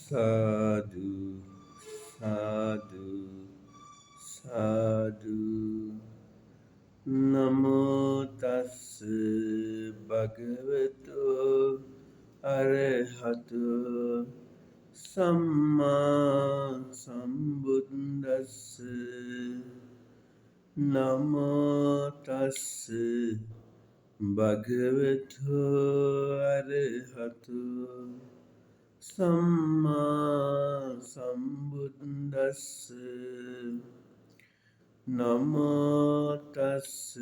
සාදු සාදු සාදු. නමෝ තස්ස භගවතු අරහතු සම්මා සම්බුද්දස්ස. නමෝ තස්ස භගවතු අරහතු සම්මා සම්බුද්දස්ස. නමෝ තස්ස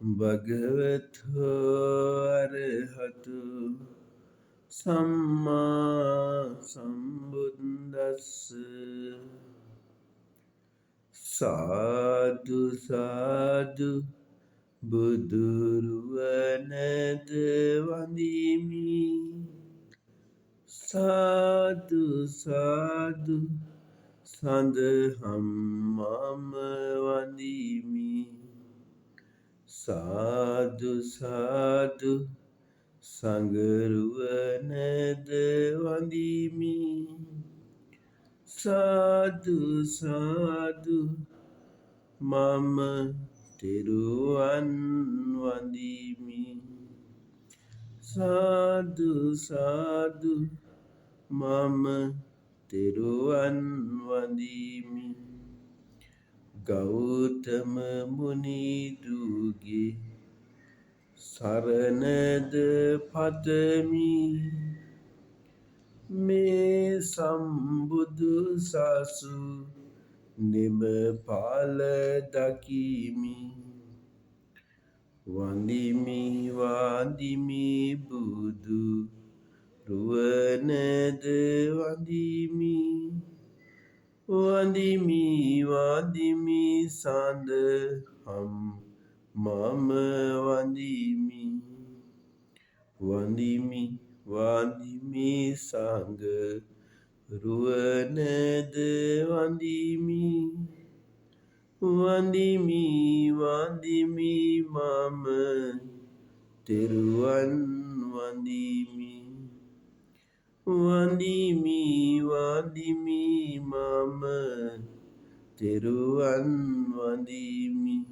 භගවතු අරහතු සම්මා සම්බුද්දස්ස. සාදු සාදු බුදුරුවනද වඳිමි. සාදු සාදු සඳහම් මම වඳිමි. සාදු සාදු සංගරුවනද වඳිමි. සාදු සාදු මම තෙරුවන් වඳිමි. සාදු සාදු මම තෙරුවන් වඳිමි. ගෞතම මුනිදුගේ සරණද පතමි. මේ සම්බුදු සසු නිම පාල දකිමි. වඳිමි වඳිමි බුදු රුවනද වඳිමි. වඳිමි වඳිමි සඳහම් මම වඳිමි. වඳිමි වඳිමි සංඝ රුවනද වඳිමි. වඳිමි වඳිමි මම තෙරුවන් වඳිමි. වඳිමි වඳිමි මම තෙරුවන් වඳිමි.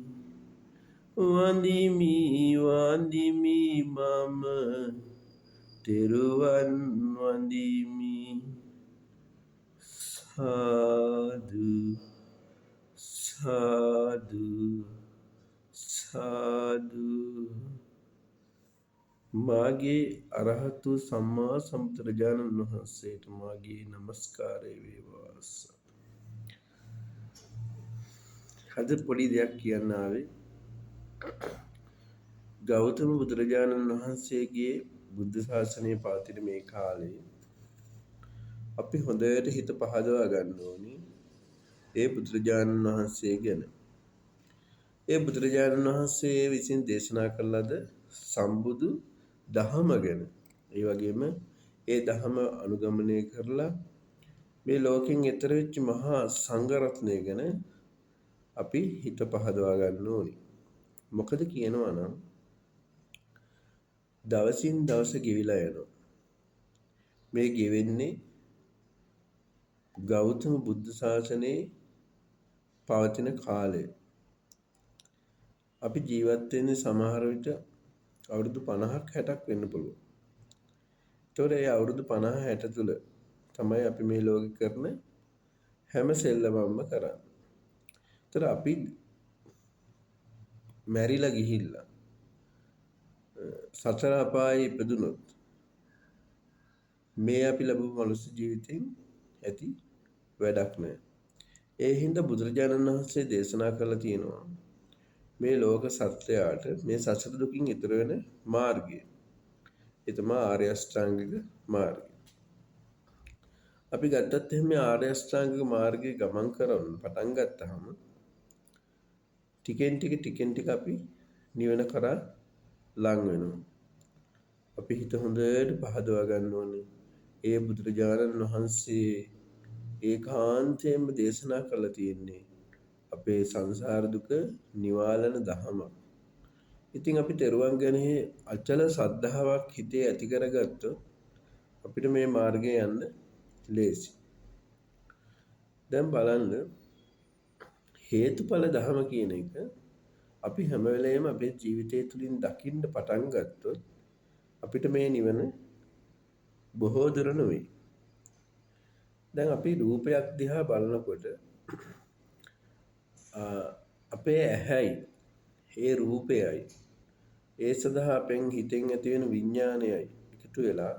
වඳිමි වඳිමි මම තෙරුවන් වඳිමි. සාදු සාදු සාදු. මාගේ අරහතු සම්මා සම්බුදුරජාණන් වහන්සේට මාගේ නමස්කාරය වේවා. අද පොඩි දෙයක් කියන්න ආවේ. ගෞතම බුදුරජාණන් වහන්සේගේ බුද්ධ ශාසනය පවතින මේ කාලේ අපි හොඳට හිත පහදවා ගන්න ඕනි ඒ බුදුරජාණන් වහන්සේ ගැන. ඒ බුදුරජාණන් වහන්සේ විසින් දේශනා කළ ලද සම්බුදු දහම ගැන. ඒ වගේම ඒ දහම අනුගමනය කරලා මේ ලෝකෙන් එතර වෙච්ච මහා සංඝරත්නය ගැන අපි හිත පහදවා ගන්න ඕනි. මොකද කියනවා නම් දවසින් දවස ගෙවිලා යනවා. මේ ගෙවෙන්නේ ගෞතම බුද්ධ ශාසනයේ පවතින කාලය. අපි ජීවත් වෙන්නේ සමහර විට අවුරුදු 50ක් 60ක් වෙන්න පුළුවන්. ඒතකොට ඒ අවුරුදු 50 60 තුල තමයි අපි මේ ලෝකෙ කරන හැම සෙල්ලමක්ම කරන්නේ. ඒතර අපි මැරිලා ගිහිල්ලා සතර අපායේ ඉපදුනොත් මේ අපි ලැබපු මනුස්ස ජීවිතෙන් ඇති වැඩක් නෑ. ඒ හින්දා බුදුරජාණන් වහන්සේ දේශනා කරලා තියෙනවා මේ ලෝක සත්‍යයට මේ සසර දුකින් ඈතර වෙන මාර්ගය. ඒ තමයි ආර්ය අෂ්ටාංගික මාර්ගය. අපි ගත්තත් එහෙම මේ ආර්ය අෂ්ටාංගික මාර්ගයේ ගමන් කරන පටන් ගත්තාම ටිකෙන් ටික ටිකෙන් ටික අපි නිවන කරා ලං වෙනවා. අපි හිත හොඳට පහදවා ගන්න ඕනේ. ඒ බුදුරජාණන් වහන්සේ ඒකාන්තයෙන්ම දේශනා කරලා තියෙන්නේ අපේ සංසාර දුක නිවාලන දහමක්. ඉතින් අපි තෙරුවන් ගැන අචල සද්ධාාවක් හිතේ ඇති කරගත්තොත් අපිට මේ මාර්ගයේ යන්න ලේසි. දැන් බලන්න හේතුඵල ධම කියන එක අපි හැම වෙලේම අපේ ජීවිතය තුළින් දකින්න පටන් ගත්තොත් අපිට මේ නිවන බොහෝ දුර නෙවෙයි. දැන් අපි රූපයක් දිහා බලනකොට අපේ ඇහැයි ඒ රූපයයි ඒ සඳහා අපෙන් හිතෙන් ඇති වෙන විඥානයයි එකතු වෙලා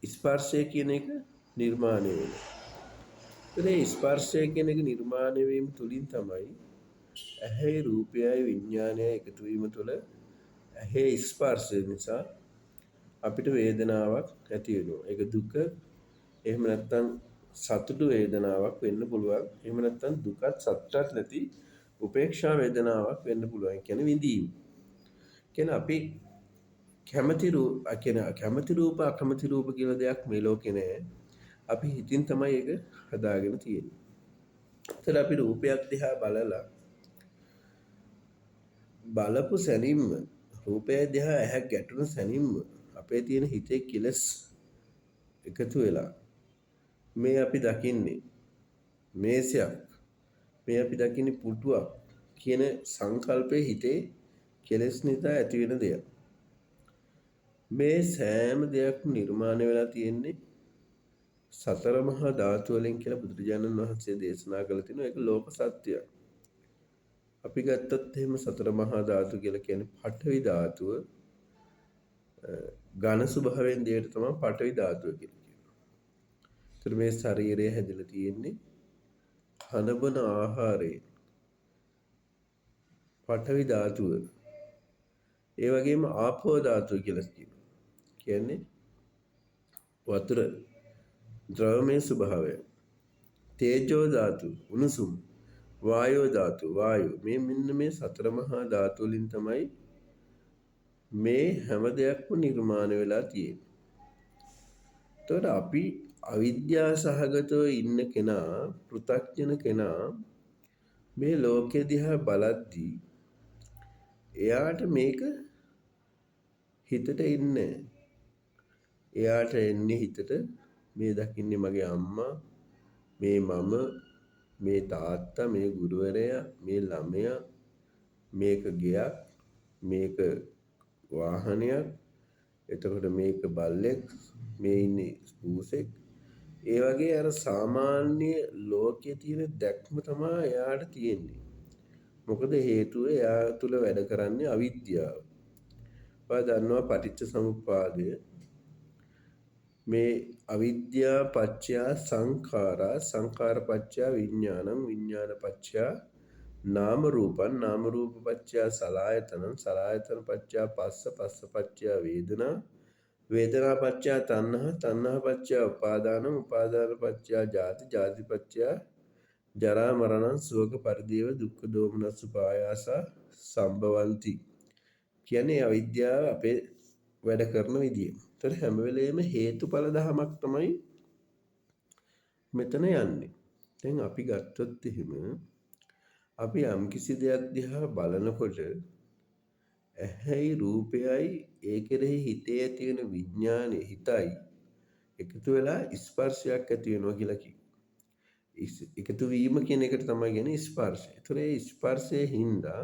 ස්පර්ශය කියන එක නිර්මාණය වෙනවා. ඒ ස්පර්ශය කියන එක නිර්මාණය වීම තුළින් තමයි ඇහැයි රූපයයි විඥානයයි එකතු වීම තුළ ඇහි ස්පර්ශය නිසා අපිට වේදනාවක් ඇති වෙනවා. ඒක දුක, එහෙම නැත්නම් සතුටු වේදනාවක් වෙන්න පුළුවන්. එහෙම නැත්නම් දුකත් සතුටත් නැති උපේක්ෂා වේදනාවක් වෙන්න පුළුවන්. ඒ කියන්නේ විඳීම. කියන්නේ අපි කැමති රූප කියන්නේ කැමති රූප අකමැති රූප කියලා දෙයක් මේ ලෝකේ නෑ. අපි හිතින් තමයි ඒක හදාගෙන තියෙන්නේ. ඒතර අපි රූපයක් දිහා බලලා බලපු සැනින්ම රූපය දිහා ඇහැ ගැටුණු සැනින්ම අපේ තියෙන හිතේ කෙලස් එකතු වෙලා මේ අපි දකින්නේ මේසයක්, මේ අපි දකින්නේ පුටුවක් කියන සංකල්පයේ හිතේ කෙලස් නිසා ඇති වෙන දෙයක්. මේ සෑම දෙයක්ම නිර්මාණය වෙලා තියෙන්නේ සතර මහා ධාතු වලින් කියලා බුදුරජාණන් වහන්සේ දේශනා කළ තිනවා. ඒක ලෝක සත්‍යයක්. අපි ගත්තොත් එහෙම සතර මහා ධාතු කියලා කියන්නේ පඨවි ධාතුව ඝන ස්වභාවයෙන් දෙයට තමයි පඨවි ධාතුව කියලා කියනවා. ඒතර මේ ශරීරය හැදිලා තියෙන්නේ කන බොන ආහාරයෙන් පඨවි ධාතුව. ඒ වගේම ආපෝ ධාතුව කියලා කියනවා. කියන්නේ වතුර ද්‍රවමය ස්වභාවය. තේජෝ ධාතු උණුසුම, වායෝ ධාතු වායු. මේ මෙන්න මේ සතර මහා ධාතු වලින් තමයි මේ හැම දෙයක්ම නිර්මාණය වෙලා තියෙන්නේ. එතකොට අපි අවිද්‍යාව සහගතව ඉන්න කෙනා, පෘථග්ජන කෙනා මේ ලෝකෙ දිහා බලද්දී එයාට මේක හිතට එන්නේ. එයාට එන්නේ හිතට මේ දකින්නේ මගේ අම්මා, මේ මම, මේ තාත්තා, මේ ගුරුවරයා, මේ ළමයා, මේක ගෙයක්, මේක වාහනයක්, එතකොට මේක බල්ලෙක්, මේ ඉන්නේ පූසෙක්. ඒ වගේ අර සාමාන්‍ය ලෝකයේ තියෙන දැක්ම තමයි එයාට තියෙන්නේ. මොකද හේතුව එයා තුල වැඩ කරන්නේ අවිද්‍යාව. ඔයා දන්නවා පටිච්ච සමුප්පාදය. මේ අවිද්‍යා පත්‍යා සංඛාරා, සංඛාර පත්‍යා විඥානං, විඥාන පත්‍යා නාම රූපං, නාම රූප පත්‍යා සලආයතනං, සලආයතන පත්‍යා පස්ස, පස්ස පත්‍යා වේදනා, වේදනා පත්‍යා තණ්හා, තණ්හා පත්‍යා උපාදානං, උපාදාන පත්‍යා ජාති, ජාති පත්‍යා ජරා මරණං, ශෝක පරිදේව දුක්ඛ දෝමනස්ස උපායාස සම්භවಂತಿ. කියන්නේ අවිද්‍යාව අපේ වැඩ කරන විදිය. ඒතර හැම වෙලේම හේතුඵල ධමයක් තමයි මෙතන යන්නේ. දැන් අපි ගත්තොත් එහෙම අපි යම්කිසි දෙයක් දිහා බලනකොට ඇහැයි රූපයයි ඒ කෙරෙහි හිතේ ඇති වෙන විඥානය හිතයි එකතු වෙලා ස්පර්ශයක් ඇති වෙනවා කියලා කියනවා. එකතු වීම කියන එකට තමයි කියන්නේ ස්පර්ශය. ඒතර ඒ ස්පර්ශයේ හින්දා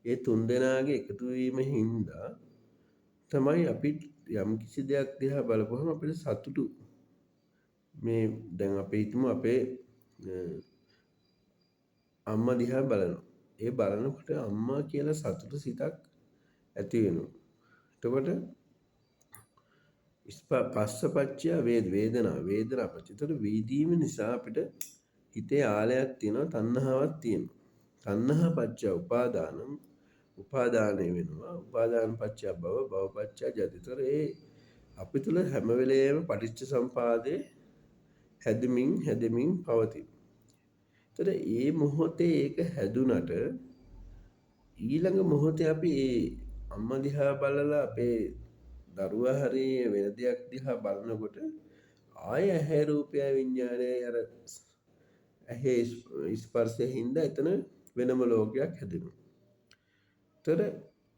ඒ තුන් දෙනාගේ එකතු වීම හින්දා තමයි අපි යම්කිසි දෙයක් දිහා බලපුවහම අපිට සතුටු මේ දැන් අපි හිතමු අපේ අම්මා දිහා බලනවා. ඒ බලනකොට අම්මා කියලා සතුටු සිතක් ඇති වෙනවා. එතකොට පස්සපච්චය වේදනා, වේදනා පච්චය. එතකොට වේදීම නිසා අපිට හිතේ ආලයක් තියෙනවා, තණ්හාවක් තියෙනවා. තණ්හා පච්චය උපාදානං, උපාදානය වෙනවා. උපාදාන පච්චය භව, භව පච්චය ජාති. එතකොට ඒ අපි තුල හැම වෙලේම පටිච්ච සමුපාදේ හැදෙමින් හැදෙමින් පවතින. එතකොට ඒ මොහොතේ ඒක හැදුනට ඊළඟ මොහොතේ අපි ඒ අම්මා දිහා බලලා අපේ දරුවා හරි වෙන දෙයක් දිහා බලනකොට ආය ඇහැ රූපය විඥානය අර ඇහි ස්පර්ශයෙන් හින්දා එතන වෙනම ලෝකයක් හැදෙනවා. එතකොට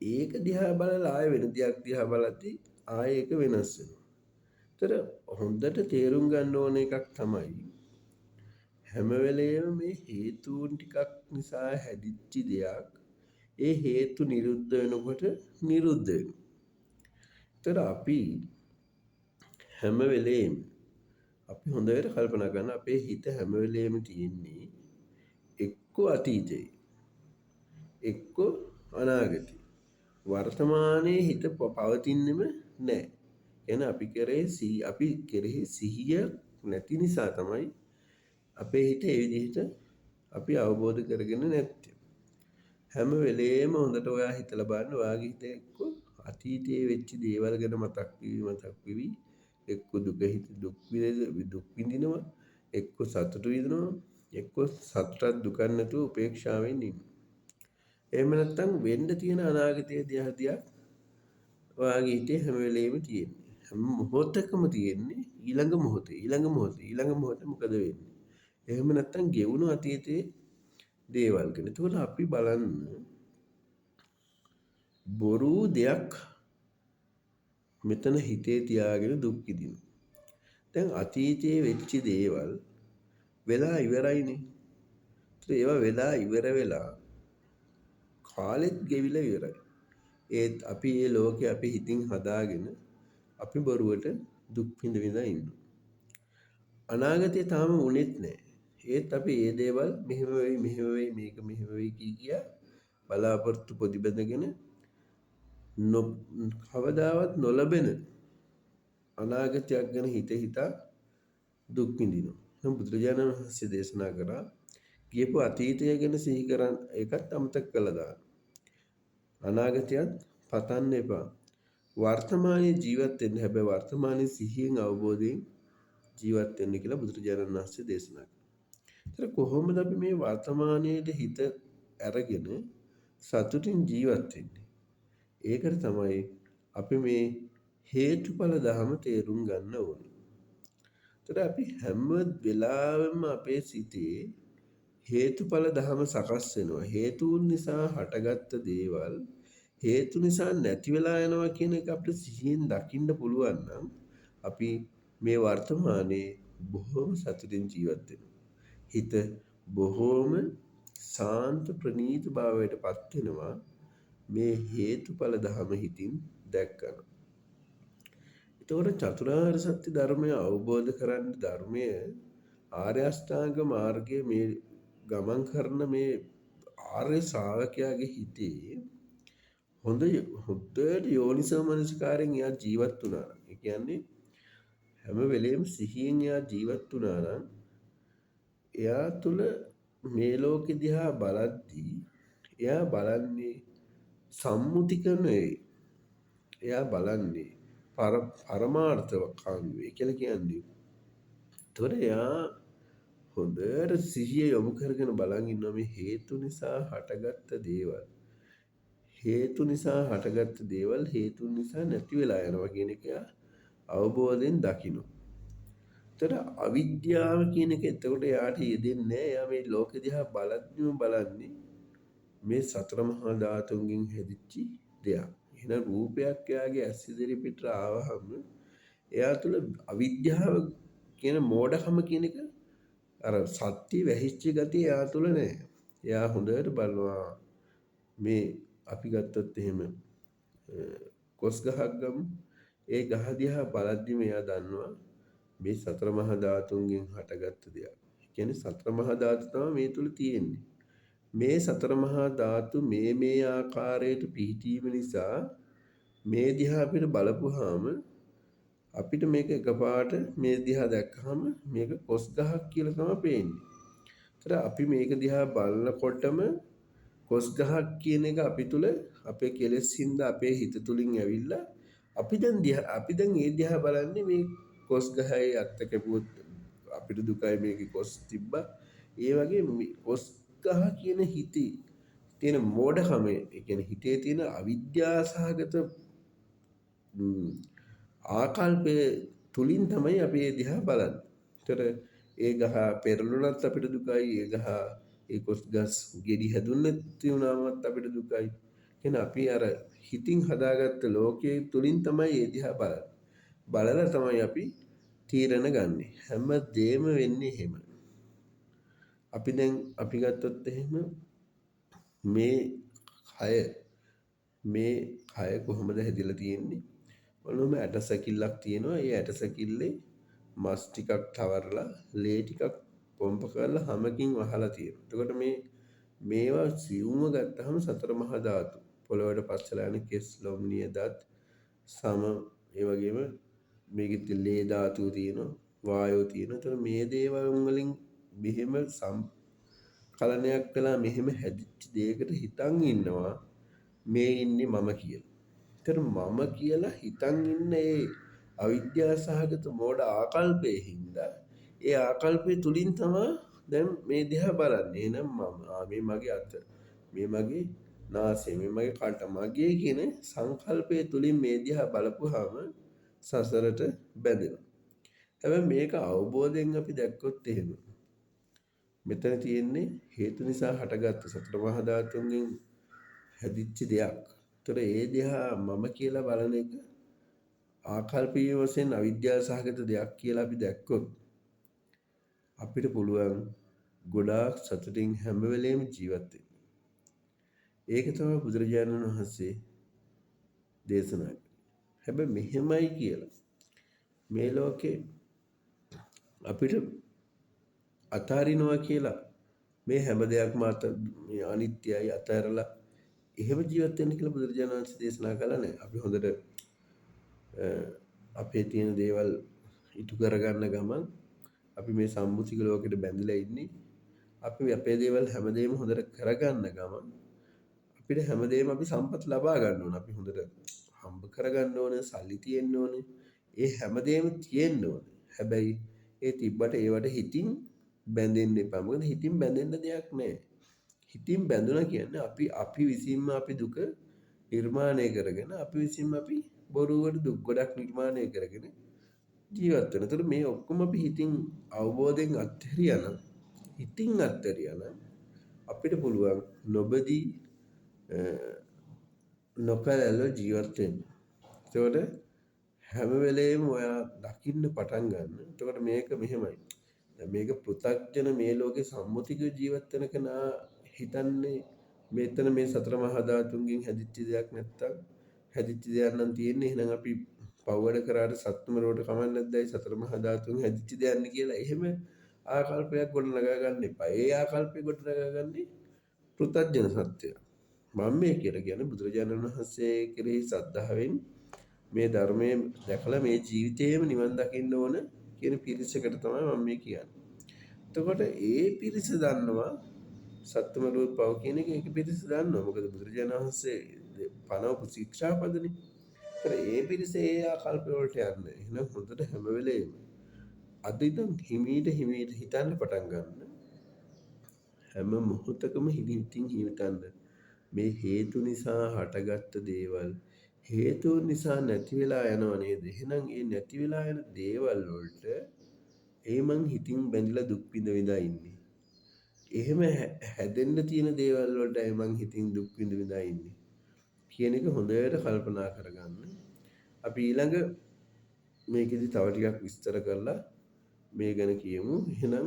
ඒක දිහා බලලා ආය වෙන දෙයක් දිහා බලද්දි ආය ඒක වෙනස් වෙනවා. ඒතර හොඳට තේරුම් ගන්න ඕන එකක් තමයි හැම වෙලේම මේ හේතුන් ටිකක් නිසා හැදිච්ච දෙයක් ඒ හේතු නිරුද්ධ වෙනකොට නිරුද්ධ වෙනවා. ඒතර අපි හැම වෙලේම අපි හොඳට කල්පනා කරන අපේ හිත හැම වෙලේම තියෙන්නේ එක්ක අතීතේ එක්ක අනාගතේ. වර්තමානයේ හිත පවතින්නෙම නැහැ. කියන්නේ අපි කෙරෙහි සිහිය නැති නිසා තමයි අපේ හිත ඒ විදිහට අපි අවබෝධ කරගෙන නැත්තේ. හැම වෙලේම හොඳට ඔයා හිතලා බලන්න ඔයාගේ හිත එක්ක අතීතයේ වෙච්ච දේවල් ගැන මතක් වෙවි එක්ක දුක හිත දුක් විඳිනවා, එක්ක සතුටු විඳිනවා, එක්ක සතුටක් දුකක් නැතුව උපේක්ෂාවෙන් ඉන්නවා. එහෙම නැත්නම් වෙන්න තියෙන අනාගතයේ දිහා ඔයාගේ හිතේ හැම වෙලේම තියෙන්නේ. හැම මොහොතකම තියෙන්නේ ඊළඟ මොහොතේ ඊළඟ මොහොතේ ඊළඟ මොහොතේ මොකද වෙන්නේ? එහෙම නැත්නම් ගෙවුණු අතීතයේ දේවල් ගැන. එතකොට අපි බලන්න බොරු දෙයක් මෙතන හිතේ තියාගෙන දුක් විඳිනවා. දැන් අතීතයේ වෙච්ච දේවල් වෙලා ඉවරයිනේ. ඒවා වෙලා ඉවර වෙලා කාලෙත් ගෙවිලා ඉවරයි. ඒත් අපි මේ ලෝකේ අපි හිතින් හදාගෙන අපි බොරුවට දුක් විඳ විඳ ඉන්නවා. අනාගතේ තාම වුණෙත් නෑ. ඒත් අපි මේ දේවල් මෙහෙම වෙයි මෙහෙම වෙයි මේක මෙහෙම වෙයි කිය කියා බලාපොරොත්තු පොදි බැඳගෙන කවදාවත් නොලැබෙන අනාගතයක් ගැන හිත හිතා දුක් විඳිනවා. නම් බුදුරජාණන් වහන්සේ දේශනා කරා ගියපු අතීතය ගැන සිහි කරන් ඒකත් අමතක කළා දාන්න. අනාගතයත් පතන්න එපා. වර්තමානයේ ජීවත් වෙන්න, හැබැයි වර්තමානයේ සිහියෙන් අවබෝධයෙන් ජීවත් වෙන්න කියලා බුදුරජාණන් වහන්සේ දේශනා කළා. ඒතර කොහොමද අපි මේ වර්තමානයේ හිත අරගෙන සතුටින් ජීවත් වෙන්නේ? ඒකට තමයි අපි මේ හේතුඵල ධම තේරුම් ගන්න ඕනේ. ඒතර අපි හැම වෙලාවෙම අපේ සිතේ හේතුඵල ධම සකස් වෙනවා. හේතුන් නිසා හටගත්ත දේවල් හේතු නිසා නැති වෙලා යනවා කියන එක අපිට සිහියෙන් දකින්න පුළුවන් නම් අපි මේ වර්තමානයේ බොහොම සතුටින් ජීවත් වෙනවා. හිත බොහොම සාන්ත ප්‍රණීත භාවයට පත් වෙනවා මේ හේතුඵල ධම හිතින් දැක්කම. එතකොට චතුරාර්ය සත්‍ය ධර්මය අවබෝධ කරගන්න ධර්මය ආර්ය අෂ්ටාංග මාර්ගයේ මේ ගමන් කරන මේ ආර්ය ශ්‍රාවකයාගේ හිතේ හොඳට යෝනිසෝ මනසිකාරයෙන් එයා ජීවත් වුණා නම්, ඒ කියන්නේ හැම වෙලෙම සිහියෙන් එයා ජීවත් වුණා නම් එයා තුල මේ ලෝකෙ දිහා බලද්දී එයා බලන්නේ සම්මුතික නෙවෙයි. එයා බලන්නේ පරමාර්ථකාමී වේ කියලා කියන්නේ. ඒතකොට එයා හොඳට සිහිය යොමු කරගෙන බලන් ඉන්නවා මේ හේතු නිසා හටගත්ත දේවල්. හේතු නිසා හටගත්ත දේවල් හේතුන් නිසා නැති වෙලා යනවා කියන එක එයා අවබෝධයෙන් දකිනවා. ඒතර අවිද්‍යාව කියන එක එතකොට එයාට යෙදෙන්නේ නෑ. එයා මේ ලෝකෙ දිහා බලද්දිම බලන්නේ මේ සතර මහා ධාතුන්ගෙන් හැදිච්ච දෙයක්. එහෙනම් රූපයක් එයාගේ ඇස් ඉදිරි පිටට ආවහම එයා තුළ අවිද්‍යාව කියන මෝඩකම කියන එක අර සත්‍ය වැහිච්ච ගතිය එයා තුළ නෑ. එයා හොඳට බලනවා මේ අපි ගත්තොත් එහෙම කොස් ගහක් ගමු. ඒ ගහ දිහා බලද්දිම එයා දන්නවා මේ සතර මහා ධාතුන්ගෙන් හටගත්ත දෙයක්. ඒ කියන්නේ සතර මහා ධාතු තමයි මේ තුල තියෙන්නේ. මේ සතර මහා ධාතු මේ මේ ආකාරයට පිහිටීම නිසා මේ දිහා අපිට බලපුවාම අපිට මේක එකපාරට මේ දිහා දැක්කහම මේක කොස් ගහක් කියලා තමයි පේන්නේ. ඒතර අපි මේක දිහා බලනකොටම කොස් ගහක් කියන එක අපි තුල අපේ කෙලෙස් හින්දා අපේ හිත තුලින් ඇවිල්ලා අපි දැන් ඒ දිහා බලන්නේ මේ කොස් ගහේ අත්ත කැපුවොත් අපිට දුකයි මේකේ කොස් තිබ්බා. ඒ වගේ කොස් ගහ කියන හිතේ තියෙන මෝඩකම, ඒ කියන්නේ හිතේ තියෙන අවිද්‍යාසහගත ආකල්පය තුලින් තමයි අපි ඒ දිහා බලන්නේ. ඒතර ඒ ගහ පෙරළුණත් අපිට දුකයි, ඒ ගහ ඒ කොස් ගස් ගෙඩි හැදුන්නත් වුණාමත් අපිට දුකයි. එහෙනම් අපි අර හිතින් හදාගත්ත ලෝකයේ තුලින් තමයි ඒ දිහා බලන්නේ. බලලා තමයි අපි තීරණ ගන්නෙ. හැම දෙයක්ම වෙන්නේ එහෙම. අපි දැන් අපි ගත්තොත් එහෙම මේ කය, මේ කය කොහොමද හැදිලා තියෙන්නේ? ඔන්නෝම ඇටසැකිල්ලක් තියෙනවා. ඒ ඇටසැකිල්ලේ මස් ටිකක් තවරලා ලේ ටිකක් පොම්ප කරලා හැමකින් වහලා තියෙනවා. එතකොට මේවා සියුම්ව ගත්තහම සතර මහා ධාතු, පොළොවට පස්සලා යන කෙස්, ලොම්, නිය, දත්, සම, ඒ වගේම මේකෙත් ලේ ධාතුව තියෙනවා, වායෝ තියෙනවා. එතකොට මේ දේවල් වලින් මෙහෙම සංකලනයක් වෙලා මෙහෙම හැදිච්ච දෙයකට හිතන් ඉන්නවා මේ ඉන්නේ මම කියලා. ඒතර මම කියලා හිතන් ඉන්න ඒ අවිද්‍යාව සහගත මෝඩ ආකල්පයේ හින්දා ඒ ආකල්පය තුලින් තමයි දැන් මේ දිහා බලන්නේ. එහෙනම් මම, මේ මගේ අත, මේ මගේ නාසය, මේ මගේ කට, මගේ කියන සංකල්පය තුලින් මේ දිහා බලපුවාම සසරට බැඳෙනවා. හැබැයි මේක අවබෝධයෙන් අපි දැක්කොත් එහෙම මෙතන තියෙන්නේ හේතු නිසා හටගත්ත සතර මහා ධාතුන්ගෙන් හැදිච්ච දෙයක්. ඒතර ඒ දිහා මම කියලා බලන එක ආකල්පීය වශයෙන් අවිද්‍යාව සහගත දෙයක් කියලා අපි දැක්කොත් අපිට පුළුවන් ගොඩාක් සතුටින් හැම වෙලේම ජීවත් වෙන්න. ඒක තමයි බුදුරජාණන් වහන්සේ දේශනා කළේ. හැබැයි මෙහෙමයි කියලා මේ ලෝකේ අපිට අතාරිනවා කියලා මේ හැම දෙයක්ම මේ අනිත්‍යයි අතහැරලා එහෙම ජීවත් වෙන්න කියලා බුදුරජාණන් වහන්සේ දේශනා කළා නෑ. අපි හොඳට අපේ තියෙන දේවල් ඉටු කරගන්න ගමන් අපි මේ සම්මුතික ලෝකෙට බැඳිලා ඉන්නේ. අපි අපේ දේවල් හැමදේම හොඳට කරගන්න ගමන් අපිට හැමදේම අපි සම්පත් ලබා ගන්න ඕන. අපි හොඳට හම්බ කරගන්න ඕන, සල්ලි තියෙන්න ඕන, ඒ හැමදේම තියෙන්න ඕන. හැබැයි ඒ තිබ්බට ඒවට හිතින් බැඳෙන්න එපා. මොකද හිතින් බැඳෙන්න දෙයක් නෑ. හිතින් බැඳුනා කියන්නේ අපි විසින්ම අපි දුක නිර්මාණය කරගෙන, අපි විසින්ම අපි බොරුවට දුක් ගොඩක් නිර්මාණය කරගෙන ජීවත් වෙන. ඒතකොට මේ ඔක්කොම අපි හිතින් අවබෝධයෙන් අත්හැරියා නම්, හිතින් අත්හැරියා නම් අපිට පුළුවන් නොබදී නොකැලැල්ව ජීවත් වෙන්න. ඒතකොට හැම වෙලේම ඔයා දකින්න පටන් ගන්න. එතකොට මේක මෙහෙමයි. දැන් මේක පෘථග්ජන මේ ලෝකේ සම්මුතික ජීවත් වෙන කෙනා හිතන්නේ මෙතන මේ සතර මහා ධාතුන්ගෙන් හැදිච්ච දෙයක් නැත්තම් හැදිච්ච දෙයක් නම් තියෙන්නේ. එහෙනම් අපි පව් වැඩ කරාට සත්තු මරුවට කමක් නැද්දයි සතර මහා ධාතුන් හැදිච්ච දෙයක් නේ කියලා එහෙම ආකල්පයක් ගොඩනගා ගන්න එපා. ඒ ආකල්පය ගොඩනගා ගන්නේ පෘථග්ජන සත්‍යය. මම මේ කියලා කියන්නේ බුදුරජාණන් වහන්සේ කෙරෙහි ශ්‍රද්ධාවෙන් මේ ධර්මයේ දැකලා මේ ජීවිතේම නිවන් දකින්න ඕන කියන පිරිසකට තමයි මම මේ කියන්නේ. එතකොට ඒ පිරිස දන්නවා සත්තු මරුවත් පව් කියන එක. ඒක පිරිස දන්නවා. මොකද බුදුරජාණන් වහන්සේ පනවපු ශික්ෂාපදනේ. ඒතර ඒ පිරිස ඒ ආකල්ප වලට යන්නේ. එහෙනම් හොඳට හැම වෙලේම අද ඉඳන් හිමීට හිමීට හිතන්න පටන් ගන්න. හැම මොහොතකම හිතින් හිතන්න මේ හේතු නිසා හටගත්ත දේවල් හේතුන් නිසා නැති වෙලා යනව නේද? එහෙනම් ඒ නැති වෙලා යන දේවල් වලට ඒ මං හිතින් බැඳිලා දුක් විඳ විඳා ඉන්නේ. එහෙම හැදෙන්න තියෙන දේවල් වලට ඒ මං හිතින් දුක් විඳ විඳා ඉන්නේ කියන එක හොඳට කල්පනා කරගන්න. අපි ඊළඟ මේකෙදි තව ටිකක් විස්තර කරලා මේ ගැන කියමු. එහෙනම්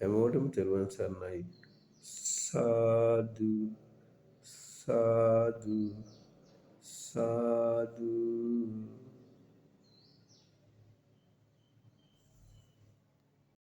හැමෝටම තෙරුවන් සරණයි. සාදු සාදු සාදු.